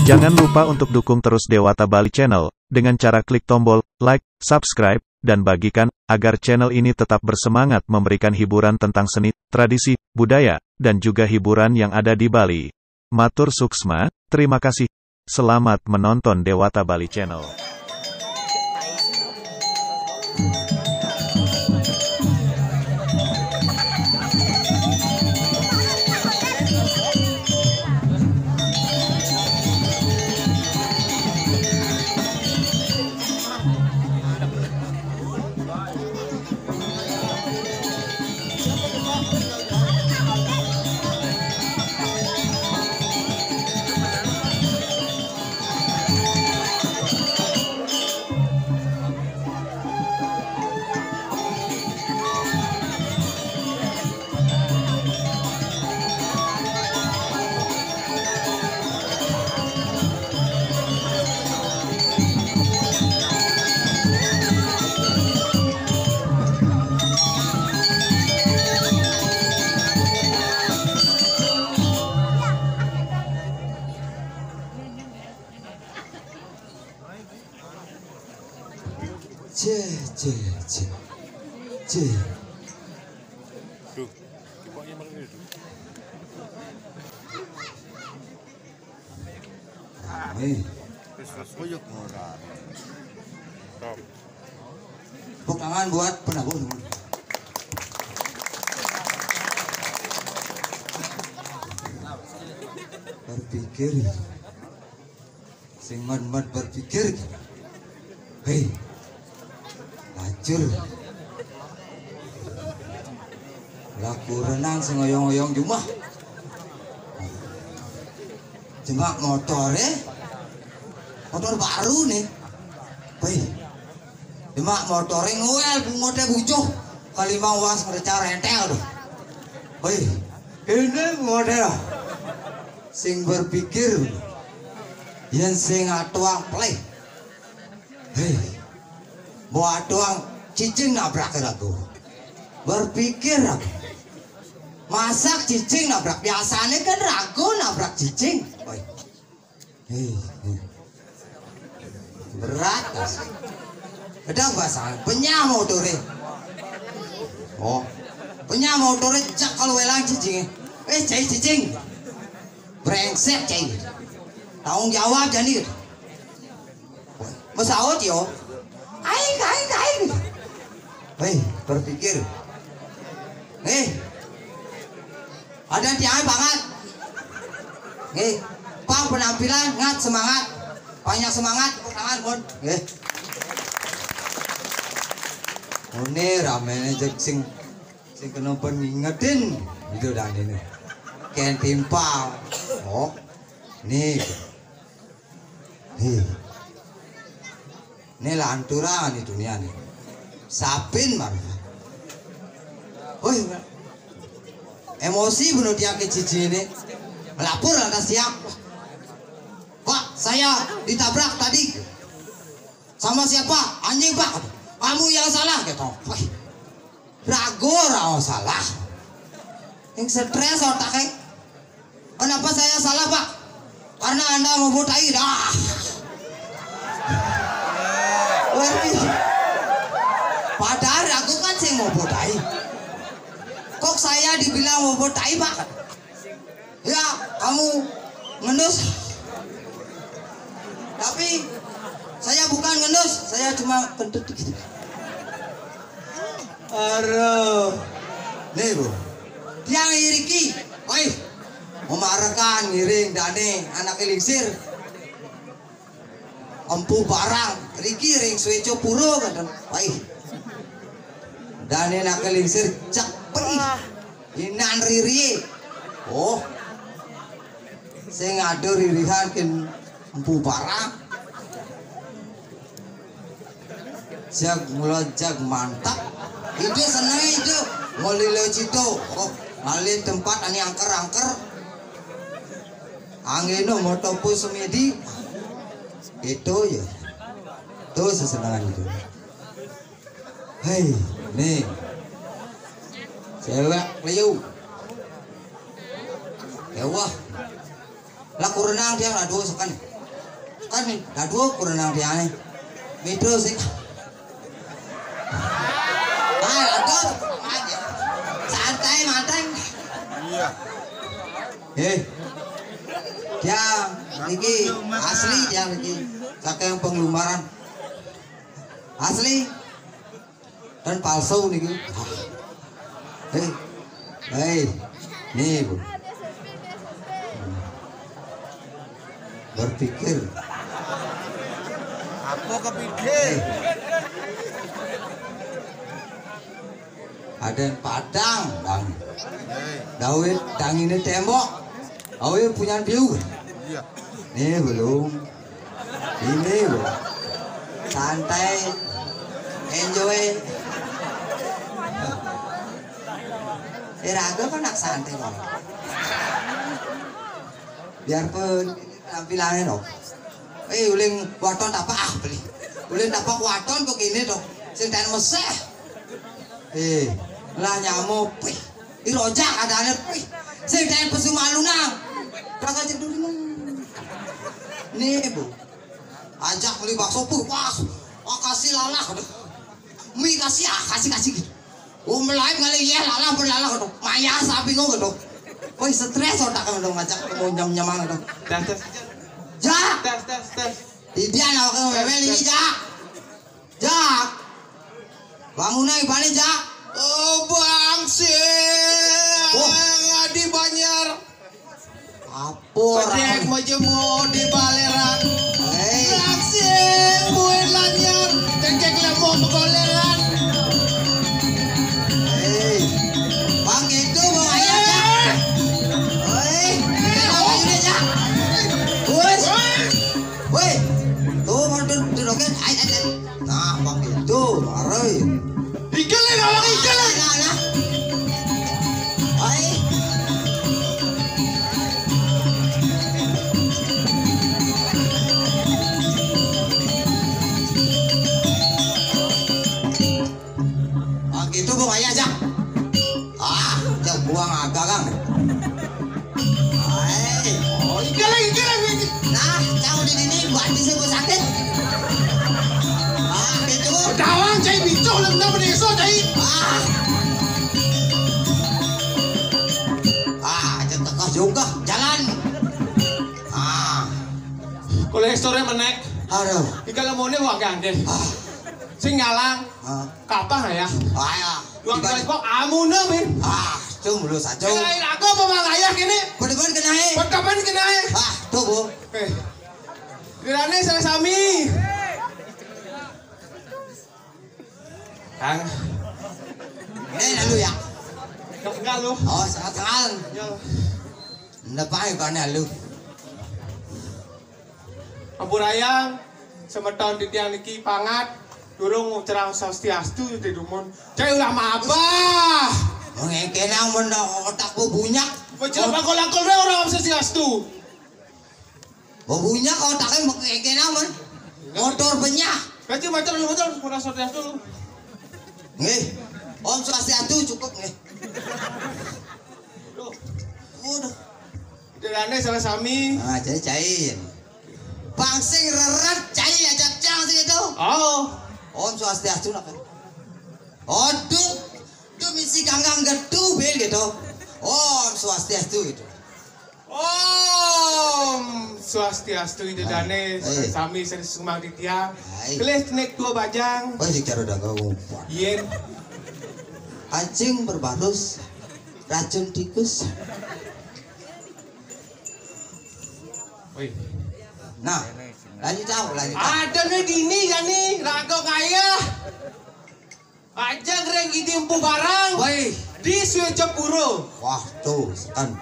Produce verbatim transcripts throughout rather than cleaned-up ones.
Jangan lupa untuk dukung terus Dewata Bali Channel dengan cara klik tombol like, subscribe, dan bagikan agar channel ini tetap bersemangat memberikan hiburan tentang seni, tradisi, budaya, dan juga hiburan yang ada di Bali. Matur suksma, terima kasih. Selamat menonton Dewata Bali Channel. Cih, cih, cih. Cih. Duh, kok iya malah ini, duh. Rame. Wis, wis. Tepuk tangan buat penabuh. Berpikir. Sing mat-mat berpikir. Hei. Lajur. Laku renang sing oyong-oyong jumah. Jemak motor, eh. Motor baru nih. Hei. Jemak motor, eh, ngowel, bungote bujuh. Kalimang was ngerecar entel tuh. Hei. Ini bungote. Sing berpikir. Yen sing atuang pleh. Hei. Mau atuang cicing nabrak ragu. Berpikir aku. Masak cicing nabrak. Biasanya kan ragu nabrak cicing. Woi. Hei, hei. Berat, Mas. Pedang basah, penyah motore. Oh. Penyah motore, cak kalau welang cicing. Eh, cai cicing. Brengsek, cai. Tanggung jawab, jani. Mesaut, yo. Aing, aing, aing. Hei, berpikir. Nih. Ada tiang banget. Nih, pang penampilan ngat semangat. Banyak semangat, tepuk tangan, Bun. Nih. Ini ramenya cek sing sing kena pun ngingetin itu dan ini. Ken timpal. Oh. Nih. Hei. Ini lanturan di dunia nih. Sapin malah. Woi, emosi bunuh dia ke cici ini. Melapor lantas siap. Pak, saya ditabrak tadi. Sama siapa? Anjing, Pak. Kamu yang salah, gitu. Wah, ragu orang salah. Yang stres otaknya. Kenapa saya salah, Pak? Karena Anda mau tai dah. Weri. Padahal aku kan sing mau tai. Kok saya dibilang mau tai, Pak? Ya, kamu ngendus. Tapi saya bukan ngendus, saya cuma kentut dikit. Aduh. Nih, Bu. Tiang iriki. Woi. Memarekan ngiring dane anak elingsir. Empu barang. Riki ring sueco pura kan. Woi. Dane anak elingsir cek. Woi. Inan riri. Oh. Sing ada ririhan kin empu barang. Jag mula jag mantap. Itu seneng itu. Ngalih cito. Oh, ngalih tempat ani angker-angker. Angino motopo semedi. Itu ya. Itu sesenangan itu. Hei, nih. Cewek liu. Ya wah. Lah kurenang tiang, aduh, seken. Kan, aduh, kurenang tiang nih. Mitro sih. Ah, aduh. Santai, mantai. Iya. Eh. Tiang niki asli tiang niki. Saking penglumaran. Asli. Dan palsu niki. Eh. Hei. Nih, Bu. Berpikir. Apa kepikir? Ada yang padang, Bang. Dawe, tang ini tembok. Awe punya view. Iya. Nih belum. Ini belum. Santai. Enjoy. Eh, raga kan nak santai, Bang. Biarpun tampilannya dong. Eh, uling waton apa ah beli. Uling apa waton kok gini dong. Sing ten meseh. Eh, lah nyamuk, pih. Di rojak ada ada, pih. Sing ten pesu malu nang. Raga cek dulu nang. Nih, Bu. Ajak beli bakso, puh, pas. Oh, kasih lalah. Mie kasih, ah, kasih, kasih gitu. Oh, melayu kali ya, lalah berlalah gitu. Maya sapi ngono gitu. Woi, stres otak kan dong ngajak mau nyam-nyaman gitu. Tes, tes. Jak. Tes, tes, tes. Tidak, nah, oke, Meme ini, Jak. Jak. Bangunnya balik, Jak. Oh, bangsi. Oh. Yang di Banjar. Apa orang? Pedek mau jemur di baleran. Hei. Langsing buin lanyar. Cengkek lemong begoleran. Hei. Bang itu mau ayah, Jak. Hei. Kita mau ini, Jak. Bos. Woi, tuh mau tuh tuh roket, ai ai ai. Nah, bang itu, marai. Ikel ya, bang ikel ya. Nah, nah. Ai. Ah, gitu, Bu, ayah, Jak. Ah, Jak buang agak, Kang. Hai. Oh, iya lagi, iya lagi. Nah, jauh di sini, buat di sini sakit. Ah, gitu. Dawang, cai bicuh, lem, lem, desa, cai. Ah. Ah, aja tekah juga, jalan. Ah. Kolesterolnya menek. Aduh. Ikan lemonnya wah gandeng. Ah. Sing ngalang. Ah. Kapang ya? Ah, ya. Dua kali kok amuna, Min. Ah, itu mulu saja. Kena air aku apa mang ayah kini? Bedepan kena air. Bedepan kena air. Ah, tuh, Bu. Eh. Kirane salah sami. Kang. Eh, lalu ya. Enggak, enggak lu. Oh, sangat kenal. Ya. Ndepak ibane lu. Ampurayang, semeton titiang niki pangat, durung ngucap swastiastu di dumun. Cai ulah mabah. Ngengkene men otak ku bunyak. Bocil bakul-bakul deh orang swastiastu. Bunyak otaknya ngengkene men. Motor benyah. Kaji motor, motor, kurang swastiastu lu. Nggih. Om Swastiastu cukup nggih. Duh. Waduh. Kirane salah sami. Ah, cai, cai. Bang sing reret cai aja cang sing itu. Oh. Om Swastiastu nak. Aduh, itu misi ganggang gedu bil gitu. Om Swastiastu gitu. Om Swastiastu, Ida Dane, eh, sami sering sumang titiang. Hai. Kelis nek dua bajang. Oh, si cara dagang umpan. Yen. Anjing berbarus racun tikus. Wih. Nah, lanjut tahu, lanjut tahu. Ada nih dini ya nih, raga kaya. Aja ngereng gidi empu barang. Wih. Di Suwe Jepuro. Wah, tuh, sekan.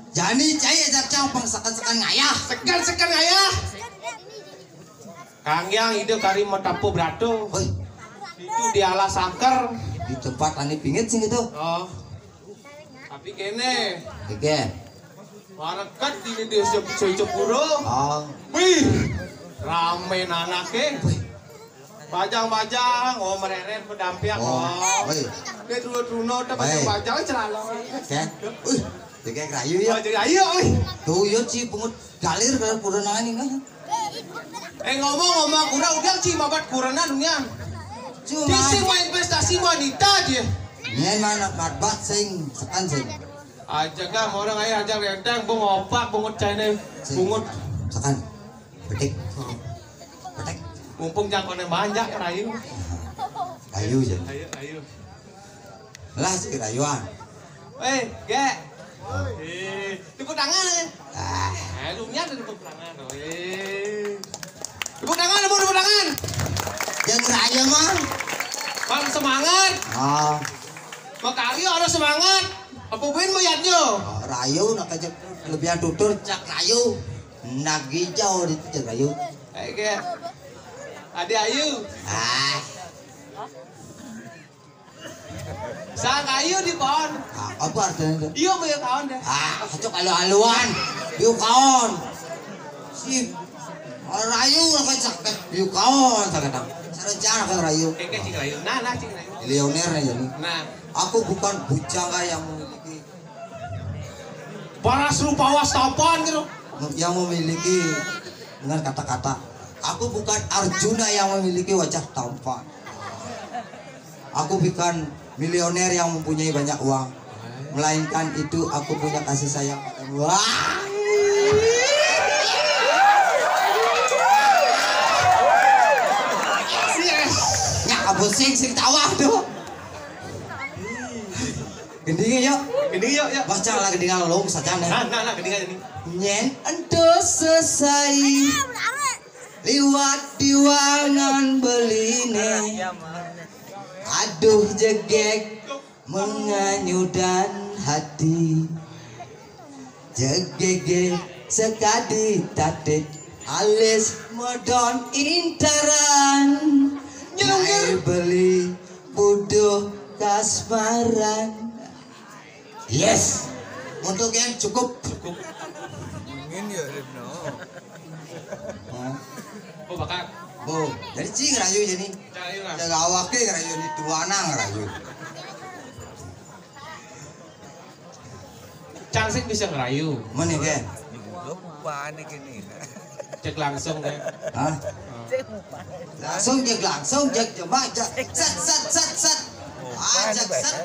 Jani cai aja cang pang sekan-sekan ngayah. Sekan-sekan ngayah. Kang Yang ide kari metapo brato. Wih. Itu di alas angker. Di tempat ani pingit sing itu. Oh. Tapi kene. Oke. Wareket dini di Jep-, Jepuro. Oh. Wih. Rame nanake. Wih. Bajang-bajang, oh mereret pedampiak, oh. Oh, wih. Dia dulu Truno, udah bajang-bajang, celana. Oke. Wih. Jegég rayu ya. Oh, jadi ayo, euy. Tuh, yo, Ci, pungut galir kalau kurenan ini, kan. Eh, ngomong-ngomong, kurang udah, Ci, mabat kurenan dunia. Cuma Ci, mau investasi wanita dia. Ini mana mabat sing, sekan sing. Aja kah, orang aja aja renteng, bungut opak, bungut China, bungut. Sekan. Petik. Petik. Mumpung jangkauannya banyak, rayu. Rayu, ya. Ayo, ayo. Lah, si rayuan. Eh, Gé. Eh, tepuk tangan, eh. Ah. Eh, lu nyata tepuk tangan, oh, eh. Tepuk tangan, tepuk, tepuk tangan. Yang raya mah. Bang, semangat. Ah. Bang Karyo ada semangat. Apa buin melihatnya? Oh, rayu, nak aja kelebihan tutur, cak rayu. Nak hijau di cak rayu. Eh, Gé. Adi Ayu. Ah. Sang ayu di pohon. Ah, apa artinya itu? Iya, maya kaon deh. Ah, cok alu-aluan. Yuk kaon. Sip. Rayu lah kan cak. Yuk kaon, cak kadang. Sarencana kan rayu. Kengke cing rayu. Nah, nah, cing rayu. Milioner nih jadi. Nah. Aku bukan bujangga yang memiliki. Paras rupa wastapan gitu. Yang memiliki dengan kata-kata. Aku bukan Arjuna yang memiliki wajah tampan. Aku bukan milioner yang mempunyai banyak uang. Melainkan itu aku punya kasih sayang. Wah. Yes. Nyak pusing sing tawa tuh. Gending yuk. Gending yuk, yuk. Baca lah gendingan lo saja nih. Nah, nah, nah, gendingan ini. Nyén ento sesai liwat diwangan beline. Aduh jegég menganyudan hati. Jegege sekadi tatit alis modon intaran. Nyelunggir. Nyai beli buduh kasmaran. Yes. Untuk yang cukup. Cukup. Ingin ya, Ripno. Hah? Oh, bakal. Oh, jadi cing rayu jadi. Rayu lah. Jaga awaknya rayu di tuana rayu. Cang sing bisa ngerayu. Mana, Gé? Lupa nih gini. Cek langsung, Gé. Hah? Langsung, cek langsung, cek coba, cek. Set, set, set, set. Ah, cek, set.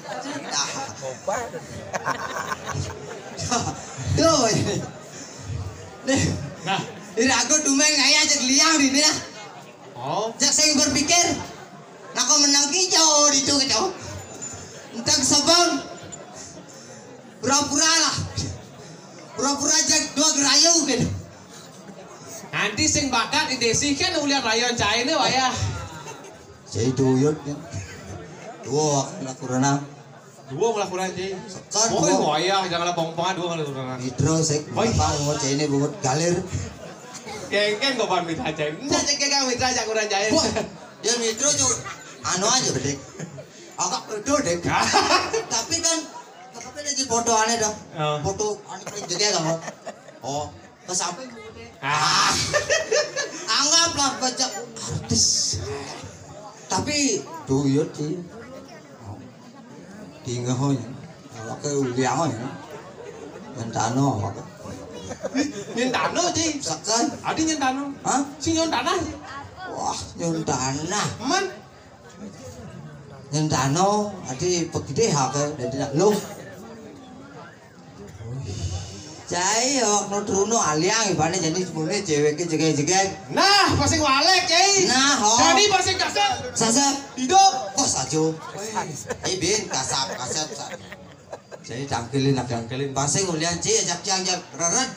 Nah. Tuh, ini. Nih. Nah. Ini aku dumeng ngaya cek liang di sini lah. Oh. Cek saya berpikir, nah, kok menang hijau di itu gitu. Entah sebab pura-pura lah. Pura-pura aja dua gerayu gitu. Nanti sing bakat di desi kan ulian rayon cairnya wayah. Saya tuyut ya. Dua, anak kurang. Dua malah kurang, Cai. Sekan, oh, dua. Wayah, jangan lah pong-pongan, dua malah kurang. Mitro, saya Woi. Bapak mau cai ini bungut galir. Kengkeng kok pan mitra, Cai. Enggak, Cai, kengkeng mitra, Cai, kurang, Cai. Wah, ya Mitro juga anu aja, bedek. Agak betul, dek. Tapi kan, tapi ada di foto aneh dong. Oh. Foto aneh paling gede kan. Oh, ke samping. Ah. Anggaplah baca artis. Tapi tuyut sih. Tinggal hoy. Awake uliang hoy. Nyentano awake. Nyentano, Ci. Sekan. Adi nyentano. Hah? Si nyentana, Ci. Wah, nyentana. Man. Nyentano, adi pegede hake dadi nak lu. Cai awak no truno aliang ibane jadi sepune ceweke jegeg-jegeg. Nah, pasing walek, Cai. Nah, ho. Jadi pasing kasar. Sasa. Hidup. Kok sajo. Eh, bin, kasap, kasap, sa-. Jadi tangkilin, tangkilin. Pasing ulian, Ci, ajak yang, ajak. Reret.